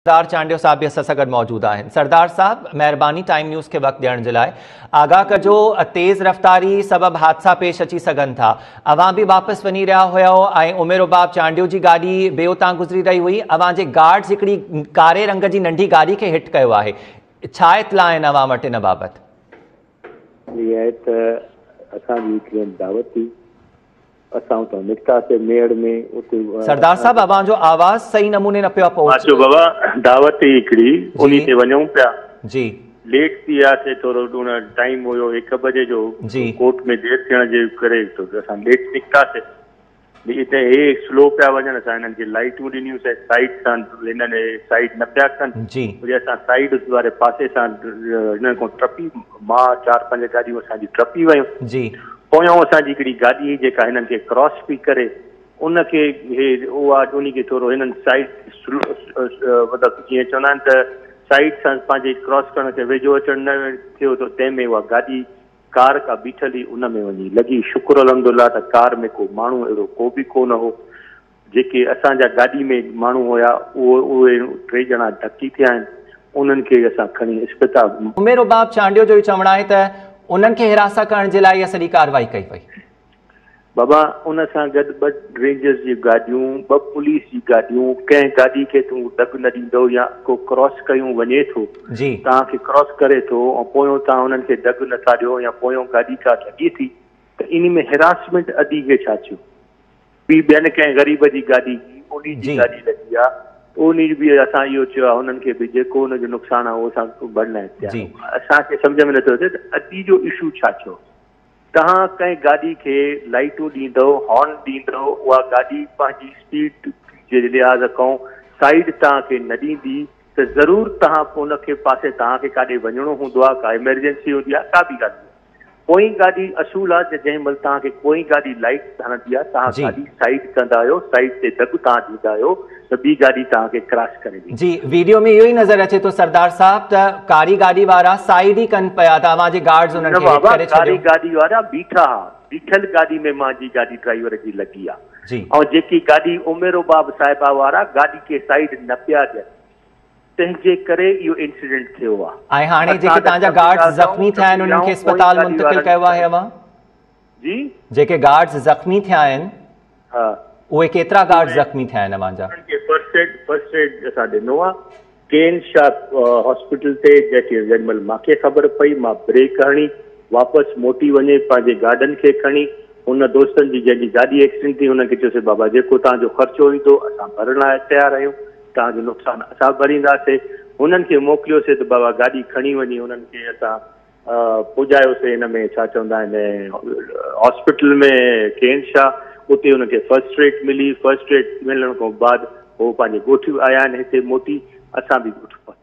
سردار چانڊيو صاحب به اسان سان گڏ موجود آهن. سردار صاحب مهرباني ٽائيم نيوز کي وقت ڏيڻ جي لاء. آگاهه ڪجو تيز رفتاري سبب حادثا پيش اچي سگهن ٿا. اوهان به واپس وڃي رهيا هيؤ ۽ ام رباب چانڊيو جي گاڏي به اتان گذري رهي هئي. اوهان جي گارڊز هڪڙي ڪاري رنگ جي ننڍي گاڏي کي هٽ ڪيو آهي. ڇا اطلاع آهن اوهان وٽ ان بابت؟ هي آهي ته اسان جي هڪڙي دعوت هئي. اسان اتان نڪتاسي ميهڙ ۾ اتي. سردار صاحب اوهان جو آواز صحيح نموني نه پيو پهچي. مان چيو بابا دعوت هئي هڪڙي انهي تي وڃون پيا. جي. ليٽ ٿي وياسي ٿورو ان ٽائيم هيو هڪ بجي جو ڪورٽ ۾ دير ٿيڻ جي ڪري اسان ليٽ نڪتاسي اتي هي سلو پيا وڃن اسان هنن کي لائيٽون ڏنيون سي سائيڊ سان هنن سائيڊ نه پيا ڪن وري اسان سائيڊ واري پاسي سان هنن کان ٽپي مان چار پنج گاڏيون اسان جي ٽپي ويون. جي. پويان اسان جي هڪڙي گاڏي هئي جيڪا هنن کي ڪراس پئي ڪري ان کي هي اها انهي کي ٿورو هنن سائيڊ مطلب جيئن چوندا آهن ته سائيڊ سان پنهنجي ڪراس ڪرڻ کي ويجهو اچڻ نه ٿيو ته تنهن ۾ اها گاڏي ڪار ڪا بيٺل هئي ان ۾ وڃي لڳي شڪر الحمدلله ته ڪار ۾ ڪو ماڻهو اهڙو ڪو به ڪو نه هو جيڪي اسان جا گاڏي ۾ ماڻهو هيا اهي ٽي ڄڻا ڍڪي ٿيا آهن انهن کي اسان کڻي اسپتال. ام رباب چانڊيو جو اهو چوڻ آهي ته انهن کي هراسان ڪرڻ جي لاء اها سڄي ڪارروائي ڪئي وئي. بابا ان سان گڏ ٻه رينجرز جون گاڏيون، ٻه پوليس جي گاڏيون، ڪنهن گاڏي کي تون دڳ نه ڏيندو يا ڪو ڪراس ڪيون وڃي ٿو توهان کي ڪراس ڪري ٿو ۽ پويون توهان انهن کي دڳ نٿا ڏيو يا پويون گاڏي ڪا لڳي ٿي ته انهي ۾ هراسمينٽ ادي کي ڇا ٿيو؟ به ٻين ڪنهن غريب جي گاڏي جي انهي جي گاڏي لڳي آ انهي به اسان اهو چيو آ انهن کي به جيڪو ان جو نقصان آ اهو اسان ڀرڻ لاء تيار آهيون اسان کي سمجهه ۾ نٿو اچي ته ادي جو اشو ڇا ٿيو توهان ڪنهن گاڏي کي لائيٽون ڏيندؤ هارن ڏيندؤ اها گاڏي پنهنجي اسپيڊ جي لحاظ کان سائيڊ توهان کي نه ڏيندي ته ضرور توهان ان کي پاسي توهان کي ڪاڏي وڃڻو هوندو آ ڪا ايمرجنسي هوندي آ ڪا به ڳالهه هوندي آ پوئين گاڏي اصول آ ته جنهن مهل توهان کي پوئين گاڏي لائيٽ هڻندي آ توهان گاڏي سائيڊ ڪندا آهيو سائيڊ تي دڳ توهان ڏيندا آهيو ته ٻي گاڏي توهان کي ڪراس ڪري ويندي. جي ويڊيو ۾ اهو ئي نظر اچي ٿو سردار صاحب ته ڪاري گاڏي وارا سائيڊ ئي ڪن پيا ته اوهان جي گارڊز انهن نه کي هٽ بابا ڪري ڪاري ڇڏيو. گاڏي وارا بيٺا ها بيٺل گاڏي ۾ مانجي گاڏي ڊرائيور جي لڳي آ ۽ جيڪي گاڏي ام رباب صاحبه وارا گاڏي کي سائيڊ نه پيا ڏين. تنهن جي ڪري اهو انسيڊنٽ ٿيو آ. ۽ هاڻي جيڪي توهان جا گارڊز زخمي ٿيا آهن انهن کي اسپتال منتقل ڪيو آهي اوهان؟ جي. جيڪي گارڊز زخمي ٿيا آهن ها. اهي ڪيترا گارڊز زخمي ٿيا آهن اوهان جا؟ انهن کي فرسٽ ايڊ فرسٽ ايڊ اسان ڏنو آ ڪين شاهه هاسپيٽل تي جيڪي جنهن مهل مان کي خبر پئي مان بريڪ هڻي واپس موٽي وڃي پنهنجي گارڊن کي کڻي ان دوستن جي جنهن جي گاڏي ايڪسيڊنٽ ٿي انهن کي چيوسي بابا جيڪو توهان جو خرچو ايندو اسان ڀرڻ لاء تيار آهيون توهان جو نقصان اسان ڀرينداسي. هنن کي موڪليوسي ته بابا گاڏي کڻي وڃي انهن کي اسان پڄايوسي هن ۾ ڇا چوندا آهن هاسپيٽل ۾ ڪين شاهه اتي انهن کي فرسٽ ايڊ ملي فرسٽ ايڊ ملڻ کان بعد هو پنهنجي ڳوٺ آيا آهن هتي موٽي اسان به ڳوٺ پهتاسين.